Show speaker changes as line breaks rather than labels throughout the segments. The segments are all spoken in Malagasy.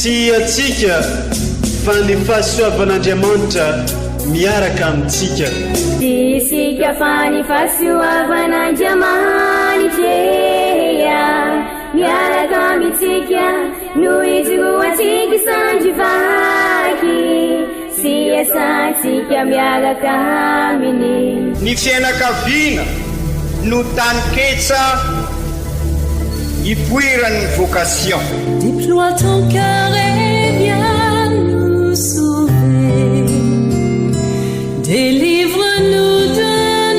Tsy antsika fa ny fahasoavan'Andriamanitra miaraka amintsika.
Tsy isika fa ny fahasoavan'Andriamanitra miaraka amintsika no ijoroantsika sandry vaky sy iasantsika miaraka aminy.
Ny fiainakaviana no taninketsa ipoiran'ny vocation.
Déploie ton cœur et viens nous sauver. Délivre-nous de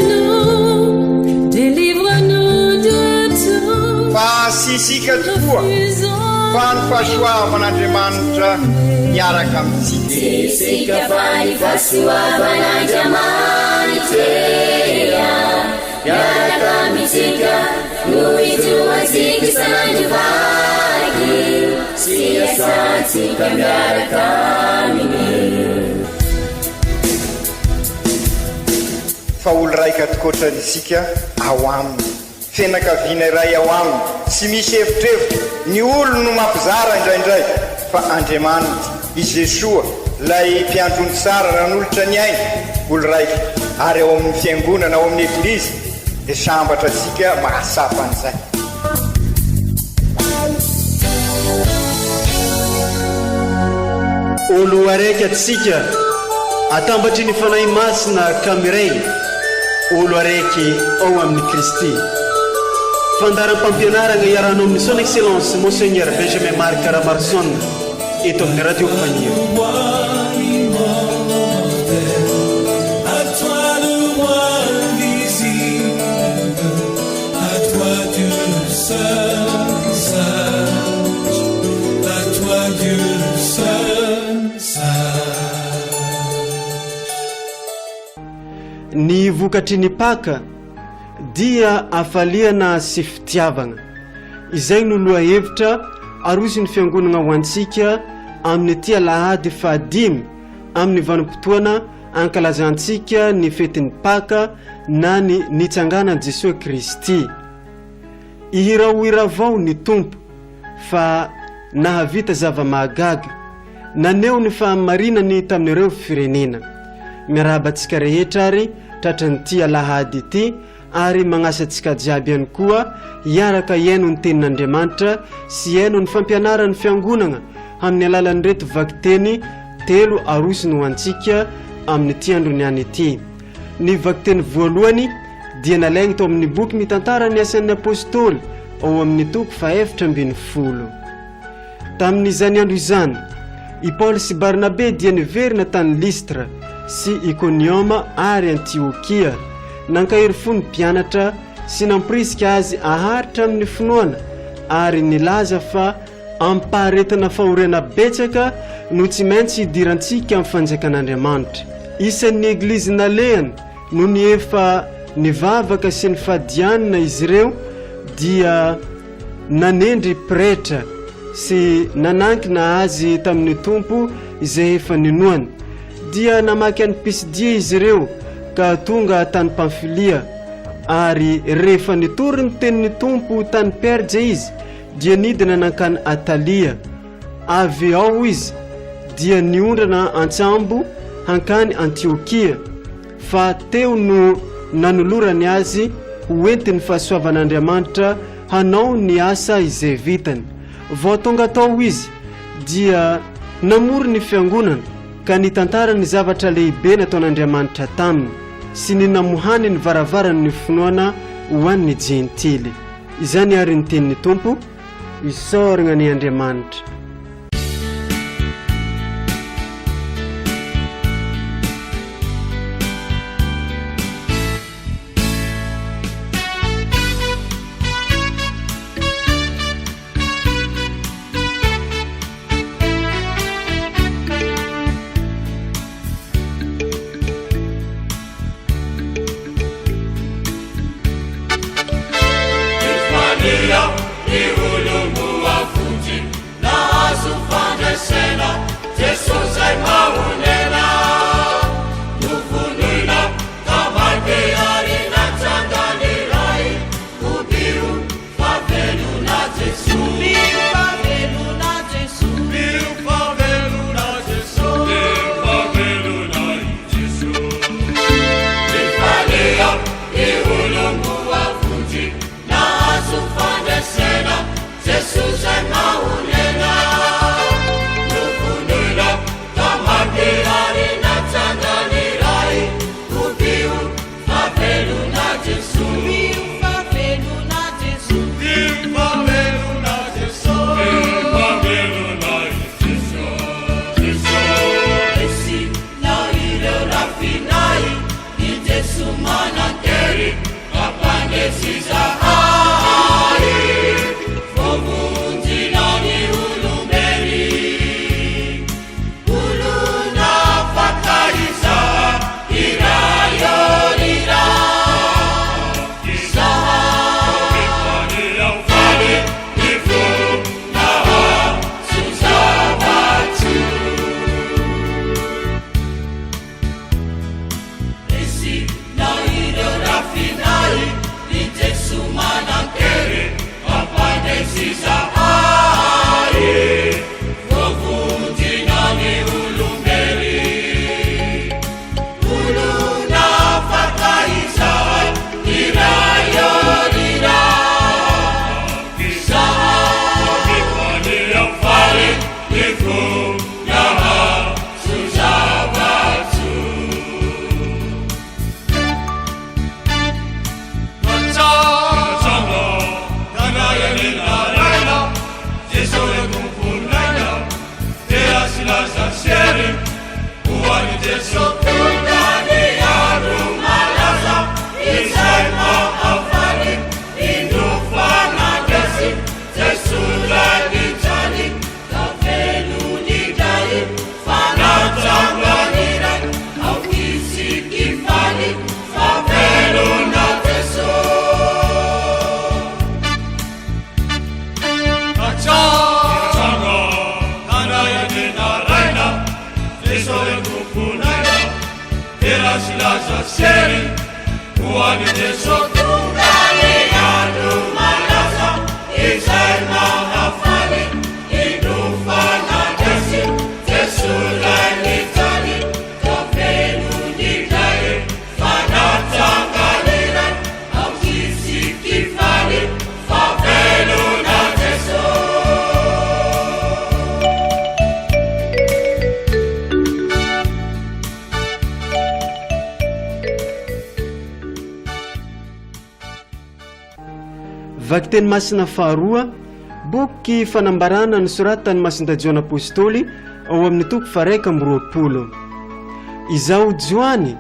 nous, délivre-nous de tout.
Fa tsy isika tokoa fa ny fahasoavan'Andriamanitra miaraka amintsika.
Tsy isika fa ny fahasoavan'Andriamanitra miaraka amintsika no ijoroantsika isan'andro vaky sy iasantsika miaraka aminy.
Fa olo raika tokoatra isika ao aminy. Fianakaviana iray ao aminy, tsy misy evitrevitra, ny olony no mampizara indraindray, fa Andriamanitra, i Jesoa, ilay mpiandry ondry tsara nanolotra ny ainy, olo raika, ary ao amin'ny fiangonana, ao amin'ny Eglizy, dia sambatra antsika mahatsapa an'izay.
Olo araiky atsika atambatry ny Fanahy Masina ka miray olo araiky ao amin'i Kristy. Fandaharam-pampianaragna iarahanao amin'ny Son Excellence Monseigneur Benjamin Marc Ramaroson eto amin'ny Radio Faniry. Ny vokatry ny Paka dia hafaliana sy fitiavana. Izay no lohahevitra aroson'ny Fiangonana ho antsika amin'ity alahady fahadimy amin'ny vanim-potoana ankalazantsika ny fetin'ny Paka na ny nitsanganan'i Jesoa Kristy. Ihirao hira vao ny Tompo fa nahavita zava-mahagaga, naneho ny fahamarinany tamin'ireo firenena. Miarahaba antsika rehetra ary tratran'ity alahady ity ary magnasa antsika jiaby ihany koa hiaraka hihaino ny tenin'Andriamanitra sy hihaino ny fampianaran'ny fiangonagna amin'ny alalan'ireto vakiteny telo arosony ho antsika amin'ity androny any ity. Ny vakiteny voalohany dia nalaigny tao amin'ny boky mitantara ny asan'ny Apôstôly ao amin'ny toko fahefatra 14. Tamin'izany andro izany, i Paoly sy Barnabe dia niverina tany Lystra sy Ikonioma ary Antiokia, nankahery fo ny mpianatra sy namporisika azy haharitra amin'ny finoana ary nilaza fa Amim-paharetana fahoriana betsaka no tsy maintsy hidirantsika amin'ny fanjakan'Andriamanitra. Isan'ny eglizy nalehany nony efa nivavaka sy nifadianina izy ireo dia nanendry pretra sy nanankina azy tamin'ny Tompo izay efa ninoany. Dia namaky an'i Pisidia izy ireo ka tonga tany Pamfilia, ary rehefa nitory ny tenin'ny Tompo tany Perje izy, Dia nidina nankany Atalia. Avy ao izy dia niondrana an-tsambo hankany Antiokia, fa teo no nanolorany azy ho entin'ny fahasoavan'Andriamanitra hanao ny asa izay vitany. Vao tonga tao izy dia namory ny fiangonana ka nitantara ny zavatra lehibe nataon'Andriamanitra taminy sy ny namohany ny varavaran'ny finoana ho an'ny Jentily. Izany àry ny tenin'ny Tompo, isaoragna anie Andriamanitra. Vakiteny masina faharoa, boky fanambarana nosoratan'i Masindahy Jaona Apostoly ao amin'ny toko faha-21. Izaho Joany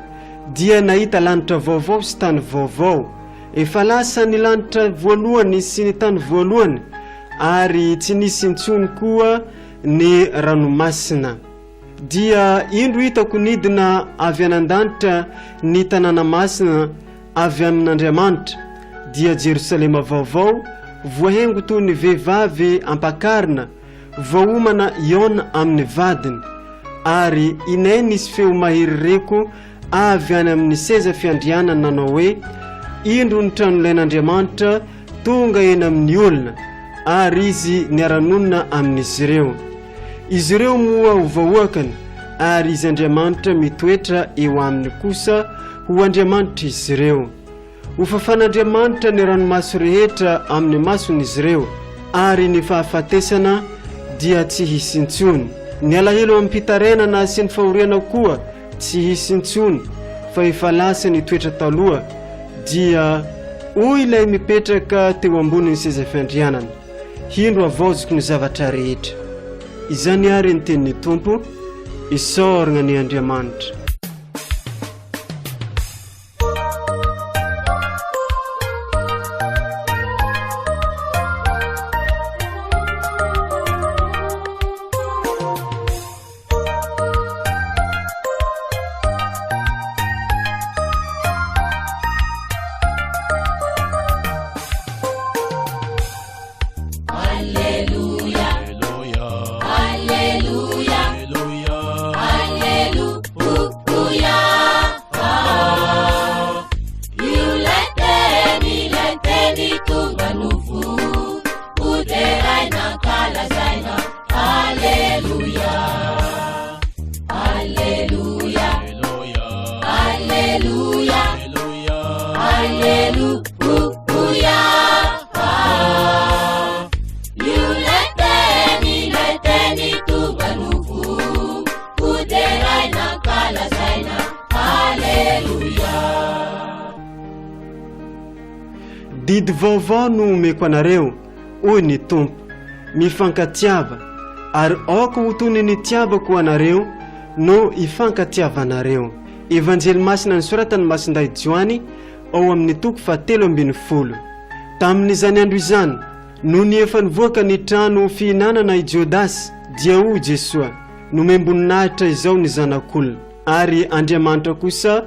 dia nahita lanitra vaovao sy tany vaovao. Efa lasa ny lanitra voalohany sy ny tany voalohany ary tsy nisy intsony koa ny ranomasina. Dia indro hitako nidina avy any an-danitra ny tanàna masina avy amin'Andriamanitra, dia Jerosalema vaovao, voahaingo toy ny vehivavy ampakarina, voaomana hihaona amin'ny vadiny. Ary inay nisy feo mahery reko avy any amin'ny seza fiandrianana nanao hoe, Indro ny tranolain'Andriamanitra tonga eny amin'ny olona, ary izy niara-nonina amin'izy ireo. Izy ireo moa ho vahoakany, ary izy Andriamanitra mitoetra eo aminy kosa ho Andriamanitr'izy ireo. Hofafan'Andriamanitra ny ranomaso rehetra amin'ny mason'izy ireo, ary ny fahafatesana dia tsy hisy intsony. Ny alahelo amim-pitarainana sy ny fahoriana koa tsy hisy intsony, fa efa lasa ny toetra taloha, dia hoy ilay mipetraka teo ambonin'ny seza fiandrianana, Indro havaoziko ny zavatra rehetra. Izany àry ny tenin'ny Tompo, isaorana anie Andriamanitra. Didy vaovao no omeko anareo, hoy ny Tompo, mifankatiava, ary aoka ho toy ny nitiavako anareo no hifankatiavanareo. Evanjely masina nosoratan'i Masindahy Joany ao amin'ny toko fahatelo ambin'ny folo. Tamin'izany andro izany, nony efa nivoaka ny trano fihinanana i Jodasy, dia hoy Jesoa, Nomem-boninahitra izao ny Zanak'olona, ary Andriamanitra kosa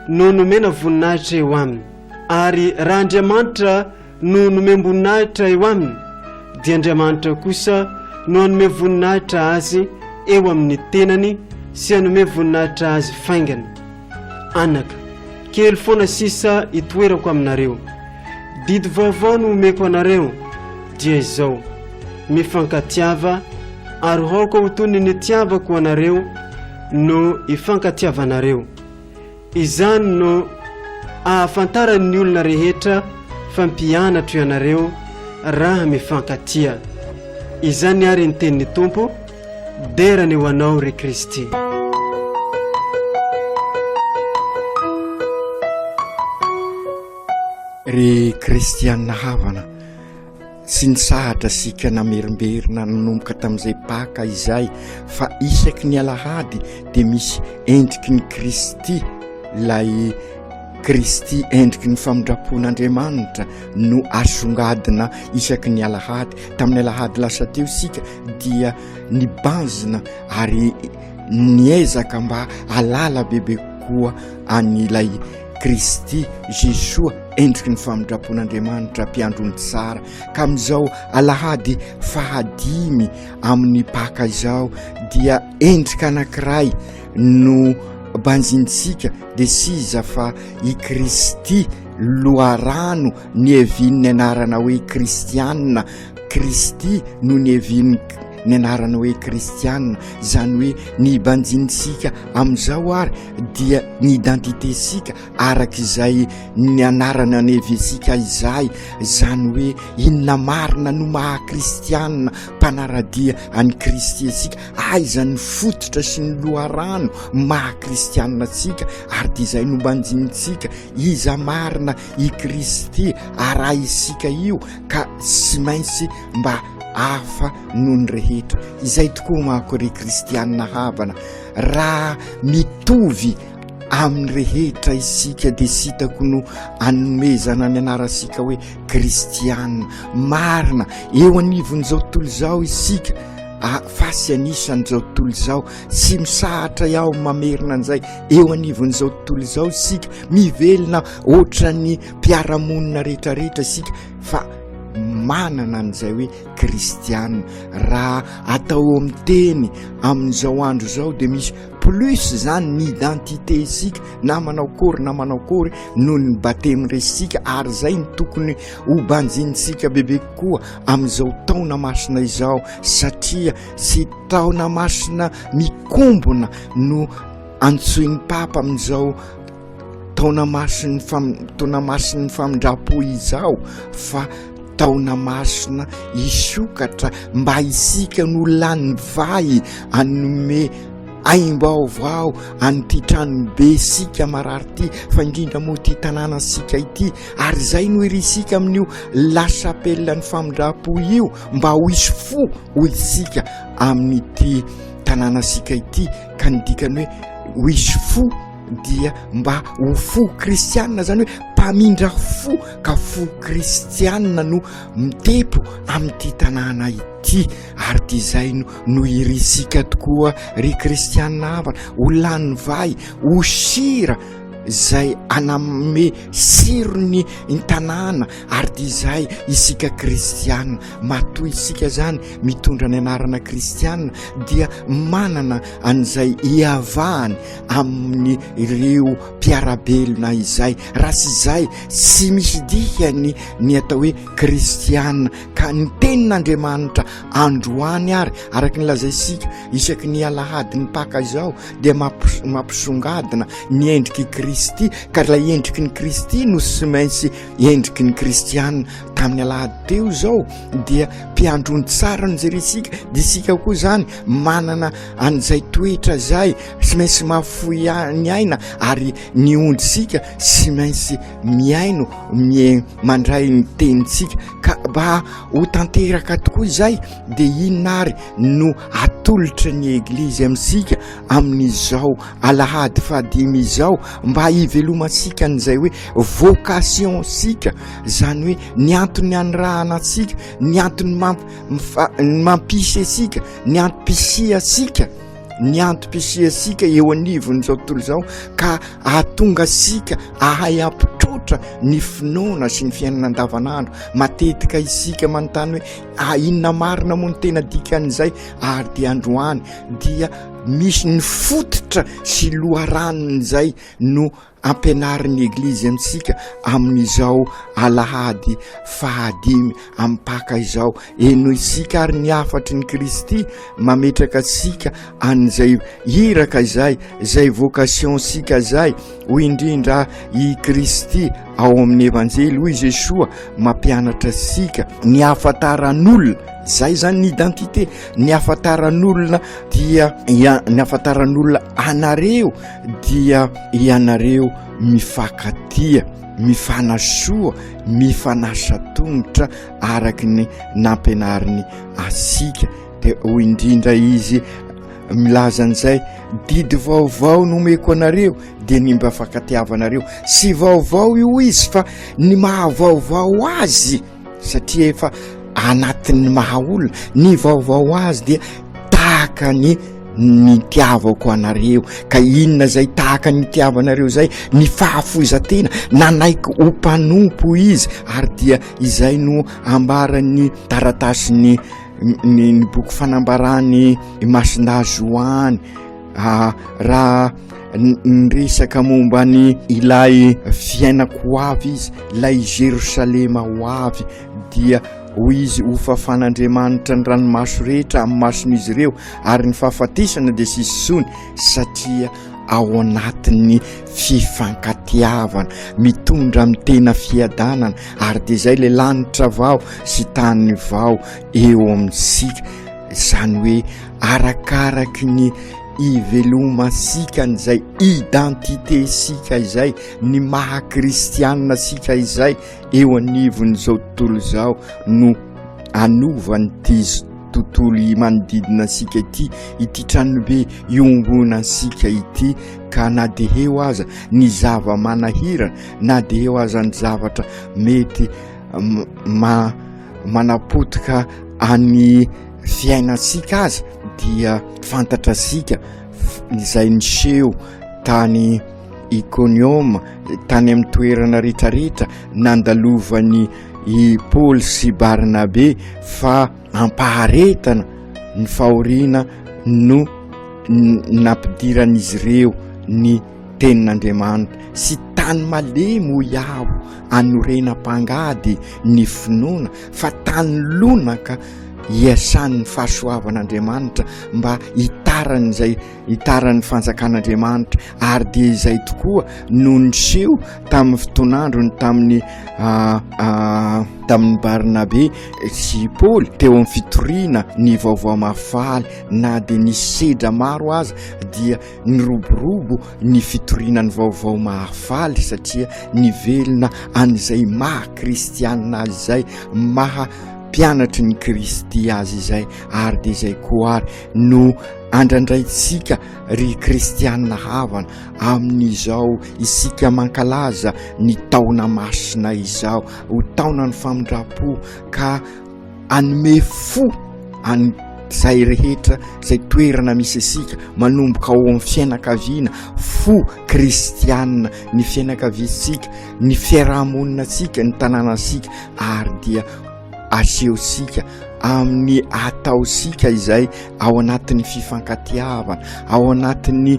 no nomena voninahitra eo aminy. Ary raha Andriamanitra no nomem-boninahitra eo aminy, dia Andriamanitra kosa no hanome voninahitra azy eo amin'ny tenany sy hanome voninahitra azy faingana. Anaka, kely foana sisa itoerako aminareo. Didy vaovao no omeko anareo, dia izao, mifankatiava, ary aoka ho toy ny nitiavako anareo no ifankatiavanareo. Izany no ahafantaran'ny olona rehetra fa mpianatro ianareo raha mifankatia. Izany àry ny tenin'ny Tompo, dera ny ho anao ry Kristy.
Ry kristianina havana,
Tsy nisahatra isika namerimberina nanomboka tamin'izay Paka izay fa isaky ny alahady dia misy endriky ny Kristy, ilay Kristy endriky ny famindram-pon'Andriamanitra no asongadina isaky ny alahady. Tamin'ny alahady lasa teo isika dia nibanjina ary niezaka mba halala bebe kokoa an'ilay Kristy Jesoa endriky ny famindram-pon'Andriamanitra mpiandro ny tsara. Ka amin'izao alahady fahadimy amin'ny Paka izao dia endrika anankiray no banjintsika dia tsy iza fa i Kristy loharano niavian'ny anarana hoe kristianina. Kristy no niavian'ny ny anarana hoe kristianina, izany hoe ny banjinintsika amin'izao ary dia ny identité-sika araka izay ny anarana niaviantsika izay, izany hoe inona marina no maha kristianina mpanara-dia an'i Kristy antsika, aiza ny fototra sy ny loharano maha kristianina antsika, ary dia izay no banjinintsika, iza marina i Kristy arahintsika io ka tsy maintsy mba hafa noho ny rehetra. Izay tokoa manko ry kristianina havana, raha mitovy amin'ny rehetra isika dia tsy hitako no anomezana ny anarantsika hoe kristianina. Marina, eo anivon'izao tontolo izao isika, fa tsy anisan'izao tontolo izao. Tsy misahatra aho mamerina an'izay, eo anivon'izao tontolo izao isika, mivelona ohatran'ny mpiara-monina rehetrarehetra isika, fa manana an'izay hoe kristiana. Raha atao eo amin'ny teny amin'izao andro izao dia misy plus zany ny identité isika na manao akory na manao akory noho ny batemy resitsika, ary izay no tokony ho banjinintsika bebe kokoa amin'izao taona masina izao, satria tsy taona masina mikombona no antsoin'ny Papa amin'izao taona masin'ny fam- taona masin'ny famindram-po izao fa taona masina hisokatra mba isika no lany vahy hanome aim-baovao an'ity tranobe sika marary ity fa indrindra moa ity tanànantsika ity, ary izay no irisika amin'io La Chapelle ny famindram-po io mba ho hisy fo ho isika amin'ity tanànantsika ity, ka ny dikany hoe ho hisy fo dia mba ho fo kristianina, zany hoe mpamindra fo, ka fo kristianina no mitepo amin'ity tanàna ity, ary dia izay no no irisika tokoa ry kristianina havana, ho lany vay, ho sira izay hanome sirony ny tanàna, ary dia izay isika kristianina, matoa isika zany mitondra ny anarana kristianina dia manana an'izay iavahany amin'ny ireo mpiara-belona izay, raha tsy izay tsy misy dikany ny atao hoe kristiana. Ka ny tenin'Andriamanitra androany ary araka ny lazaintsika isaky ny alahadin'ny Paka izao dia mampisongadina ny endrik'i Kristy, ka ilay endriky ny Kristy no tsy maintsy endriky ny kristiana. Tamin'ny alahady teo izao dia mpiandry ondry tsara no jerentsika, dia isika koa izany manana an'izay toetra izay, tsy maintsy mahafoy ny aina, ary ny ondrintsika tsy maintsy mihaino, mandray ny tenintsika. Ka mba ho tanteraka tokoa izay dia inona ary no atolotra ny Eglizy amintsika amin'izao alahady fahadimy izao mba hivelomantsika an'izay hoe vocation-tsika, izany hoe ny antony anirahana antsika, ny antony mampisy antsika, ny antom-pisiantsika, ny antom-pisiantsika eo anivon'izao tontolo izao ka hahatonga antsika hahay hampitroatra ny finoana sy ny fiainana andavanandro. Matetika isika manontany hoe ah, inona marina moa ny tena dikan'izay? Ary dia androany dia misy ny fototra sy loharanon'izay no ampianarin'ny Eglizy antsika amin'izao alahady fahadimy amin'ny Paka izao. Henointsika ary ny hafatry ny Kristy mametraka antsika an'izay iraka izay, izay vocation-tsika izay. Hoy indrindra i Kristy ao amin'ny Evanjely, hoy Jesoa mampianatra antsika ny hahafantaran'olona, izay izany ny identité, ny hahafantaran'olona dia ny hahafantaran'olona anareo dia ianareo mifankatia. mifanasoa, mifanasa tongotra araka ny nampianariny antsika. Dia hoy indrindra izy milaza an'izay, didy vaovao no omeko anareo dia ny mba fankatiavanareo. Tsy vaovao io izy fa ny mahavaovao azy satria efa anatin'ny maha olona, ny vaovao azy dia tahaka ny nitiavako anareo. Ka inona izay tahaka ny nitiavanareo izay? Ny fahafoizan-tena, nanaiky ho mpanompo izy, ary dia izay no ambaran'ny taratasin'ny ny ny boky fanambaran'i Masindahy Joany raha niresaka momba ny ilay fiainako ho avy izy, ilay Jerosalema ho avy, dia hoy izy ho fafan'Andriamanitra ny ranomaso rehetra amin'ny mason'izy ireo, ary ny fahafatesana dia tsisy intsony, satria ao anatin'ny fifankatiavana, mitondra amin'ny tena fiadanana, ary dia izay ilay lanitra vao sy tany vao eo amintsika, izany hoe arakaraky ny ivelomantsika an'izay identité sika izay, ny maha kristianina sika izay eo anivon'izao tontolo izao no anovan'ity tontolo manodidina antsika ity, ity tranobe iombonantsika ity, ka na dia eo aza ny zava-manahirana, na dia eo aza ny zavatra mety ma manapotika any fiainantsika aza dia fantatrasika izay niseho tany Ikonioma, tany amin'ny toerana rehetrarehetra nandalovan'i i Paoly sy Barnabe fa ampaharetana ny fahoriana no nampidiran'izy ireo ny tenin'Andriamanitra sy tany malemy hoy aho anorenam-pangady ny finoana fa tany lonaka iasan'ny fahasoavan'Andriamanitra mba hitaran'izay hitaran'ny fanjakan'Andriamanitra ary dia izay tokoa no niseho tamin'ny fotoan'androny tamin'ny tamin'ny Barnabe sy Paoly teo amin'ny fitoriana ny vaovao mahafaly na dia nisy sedra maro aza dia Niroborobo ny fitoriana ny vaovao mahafaly satria nivelona an'izay maha kristianina azy izay, maha mpianatry ny Kristy azy izay, ary dia izay koa ary no andrandraintsika ry kristianina havana amin'izao isika mankalaza ny taona masina izao, ho taonan'ny famindram-po ka hanome fo an'izay rehetra izay toerana misy antsika, manomboka ao amin'ny fiainakaviana, fo kristianina, ny fiainakaviantsika, ny fiarahamonina antsika, ny tanànantsika, ary dia asehontsika amin'ny ataontsika izay ao anatin'ny fifankatiavana, ao anatin'ny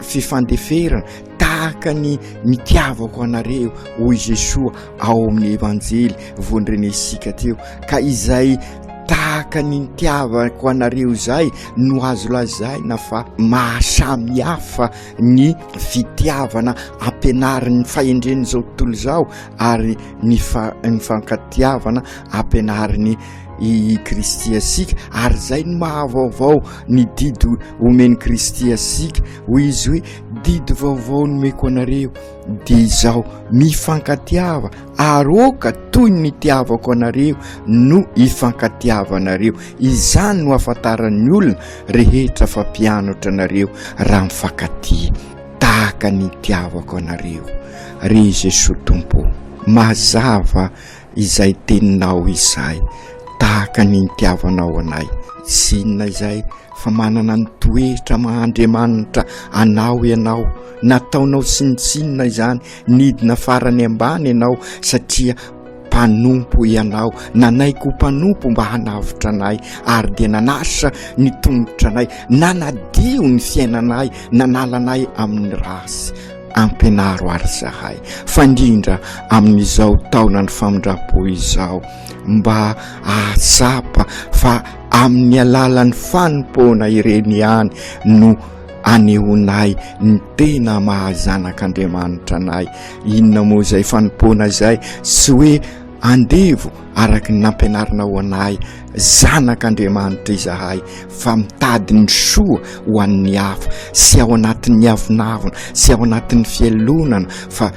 fifandeferana, tahaka ny nitiavako anareo, hoy Jesoa ao amin'ny Evanjely vao nrenesika teo, ka izay tahaka ny nitiavako anareo izay no azo lazaina fa mahasamy hafa ny fitiavana ampianarin'ny fahendren'izao tontolo izao ary ny fa- ny fankatiavana ampianarin'ny i Kristy antsika, ary izay no mahavaovao ny didy omen'i Kristy antsika, hoy izy hoe didy vaovao nomeko anareo dia izao, mifankatiava ary oka toy ny nitiavako anareo no ifankatiavanareo. Izany no ahafantaran'ny olona rehetra fa mpianatra anareo raha mifankatia tahaka ny nitiavako anareo. Ry Jesoa Tompo, mazava izay teninao izay, tahaka ny nitiavanao anay. Tsy inona izay fa manana ny toetra maha Andriamanitra anao ianao, nataonao tsinontsinona izany, nidina farany ambany ianao satria mpanompo ianao, nanaiky ho mpanompo mba hanavotra anay, ary dia nanasa ny tongotra anay, nanadio ny fiainanay, nanala anay amin'ny ratsy. Ampianaro ary izahay, fa indrindra amin'izao taonan'ny famindram-po izao, mba hahatsapa fa amin'ny alalan'ny fanompoana ireny ihany no anehoanay ny tena maha zanak'Andriamanitra anay. Inona moa izay fanompoana izay? Tsy hoe andevo araka ny nampianarina ho anay, zanak'Andriamanitra izahay fa mitady ny soa ho an'ny hafa, tsy ao anatin'ny avonavona, tsy ao anatin'ny fialonana fa.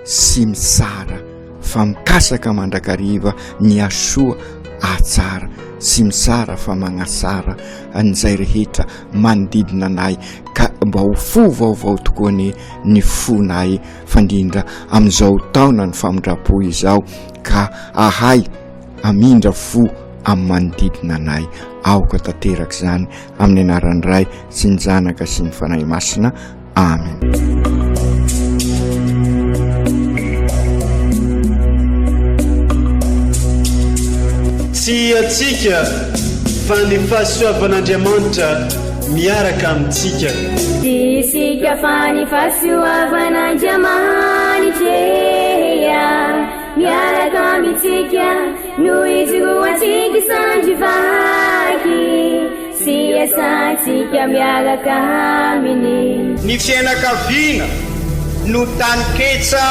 sy mitsara fa mikasaka mandrakariva ny hasoa ahatsara sy mitsara fa magnatsara an'izay rehetra manodidina anay ka mba ho fo vaovao tokoa anie ny fonay fandrindra amin'izao taona ny famindram-po izao ka ahay hamindra fo amin'ny manodidina anay. Aoka tanteraka izany amin'ny anaran'ny Ray sy ny Zanaka sy ny Fanahy Masina. Amen.
Tsy antsika fa ny fahasoavan'Andriamanitra miaraka amintsika.
Tsy isika fa ny fahasoavan'Andriamanitra e. Miaraka amintsika no ijoroantsika sandry vaky sy iasantsika miaraka aminy.
Ny fiainakaviana no taninketsa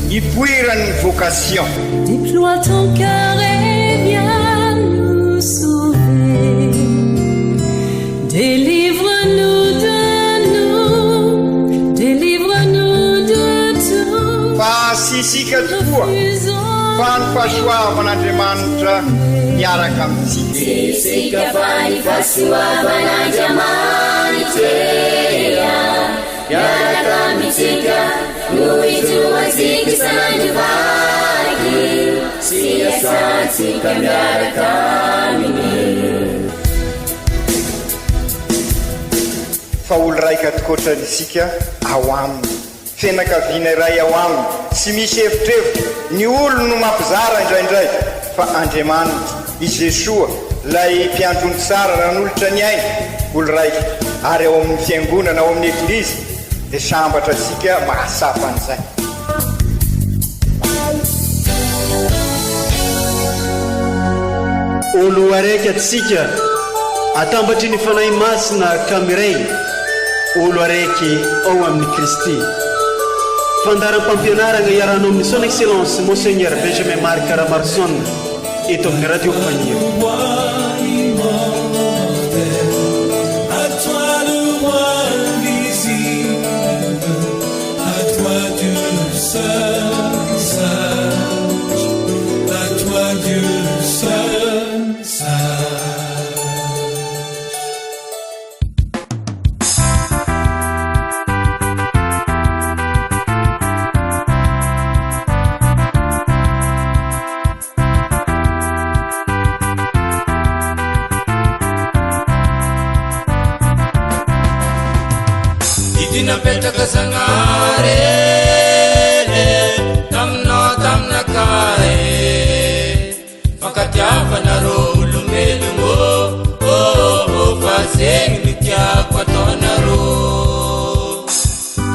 ipoiran'ny vocation.
Déploie ton cœur et viens nous sauver. Délivre-nous de nous, délivre-nous de tout.
Fa tsy isika tokoa, fa ny fahasoavan'Andriamanitra miaraka amintsika.
Tsy isika fa ny fahasoavan'Andriamanitra miaraka amintsika no ijoroantsika isan'andro vaky sy iasantsika miaraka aminy.
Fa olo raika tokoatra isika ao aminy, fianakaviana iray ao aminy, tsy misy evitrevitra, ny olo no mampizara indraindray, fa Andriamanitra, i Jesoa, lay mpiandry ondry tsara nanolotra ny ainy, olo raika, ary ao amin'ny fiangonana, ao amin'ny Eglizy, dia sambatra isika mahatsapa an'izay.
Olo araiky atsika atambatry ny Fanahy Masina ka miray olo araiky ao amin'i Kristy. Fandaharam-pampianaragna iarahanao amin'ny Son Excellence Monseigneur Benjamin Marc Ramaroson eto amin'ny Radio Faniry.
Didy napetraka Zagnahary e, taminao taminakahy e, fankatiavana rô olombelogno ô, ô, ô, fa zegny no tiako ataonarô.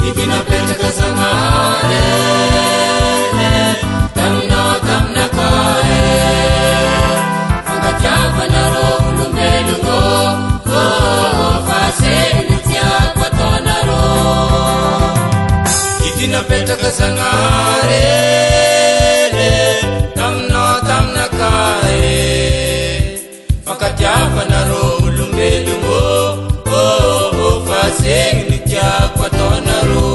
Didy napetraka Zagnahary e, taminao taminakahy e, fankatiavana rô olombelogno ô, ô, ô, fa zegny no tiako ataonarô. Didy napetraka Zagnahary e, taminao taminakahy e, Fankatiavana rô olombelogno ô, ô, ô, fa zegny no tiako ataonarô.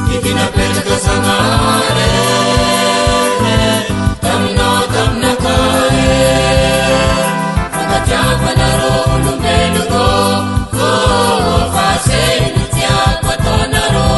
Didy napetraka Zagnahary e, taminao taminakahy e. Fankatiavana rô olombelogno ô, ô, fa zegny no tiako ataonarô.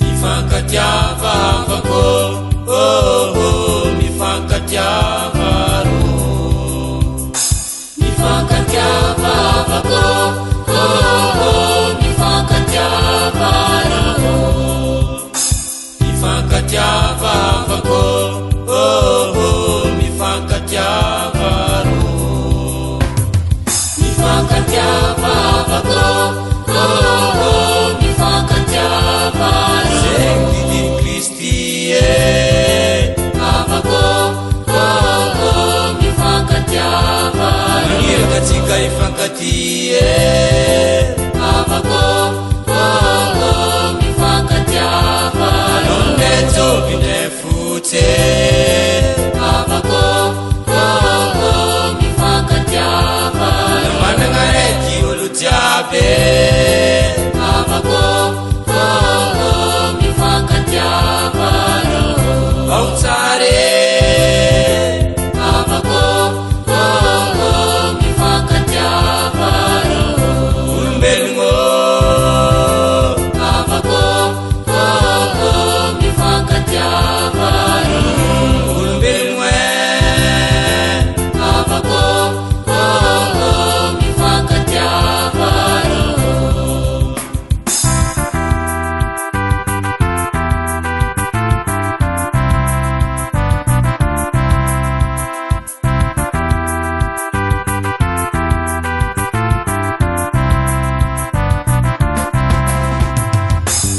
Mifankatiava havako oh oh mifankatiava rô Mifankatiava havako oh oh mifankatiava rô Mifankatiava havako oh oh mifankatiava rô Mifankatiava havako oh oh mifankatiava rô Zegny didin'i Kristy e Havako oh oh mifankatiava rô Maniraka antsika hifankatia e Havako.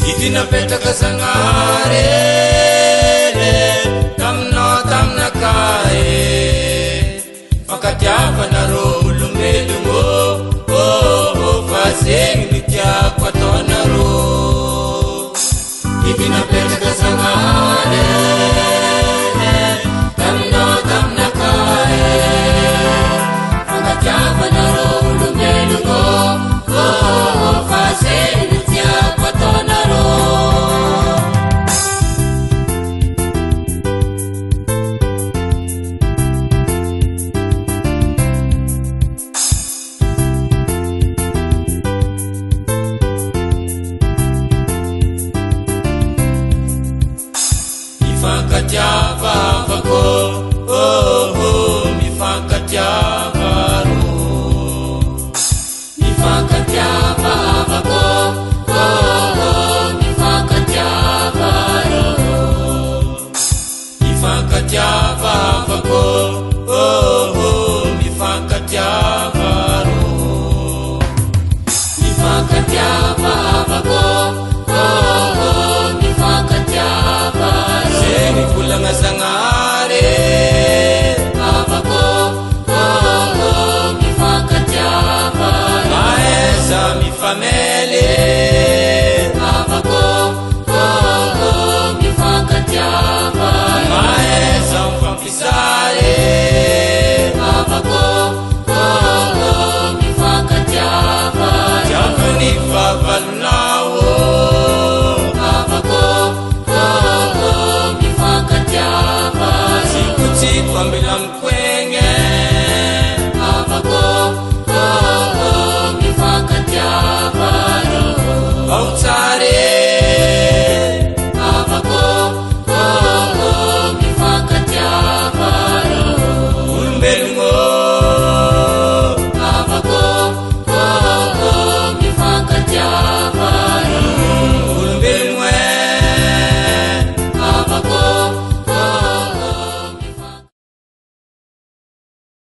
Didy napetraka Zagnahary e, taminao taminakahy e. Fankatiavana rô olombelogno ô, ô, ô, fa zegny no tiako ataonarô. Didy napetraka.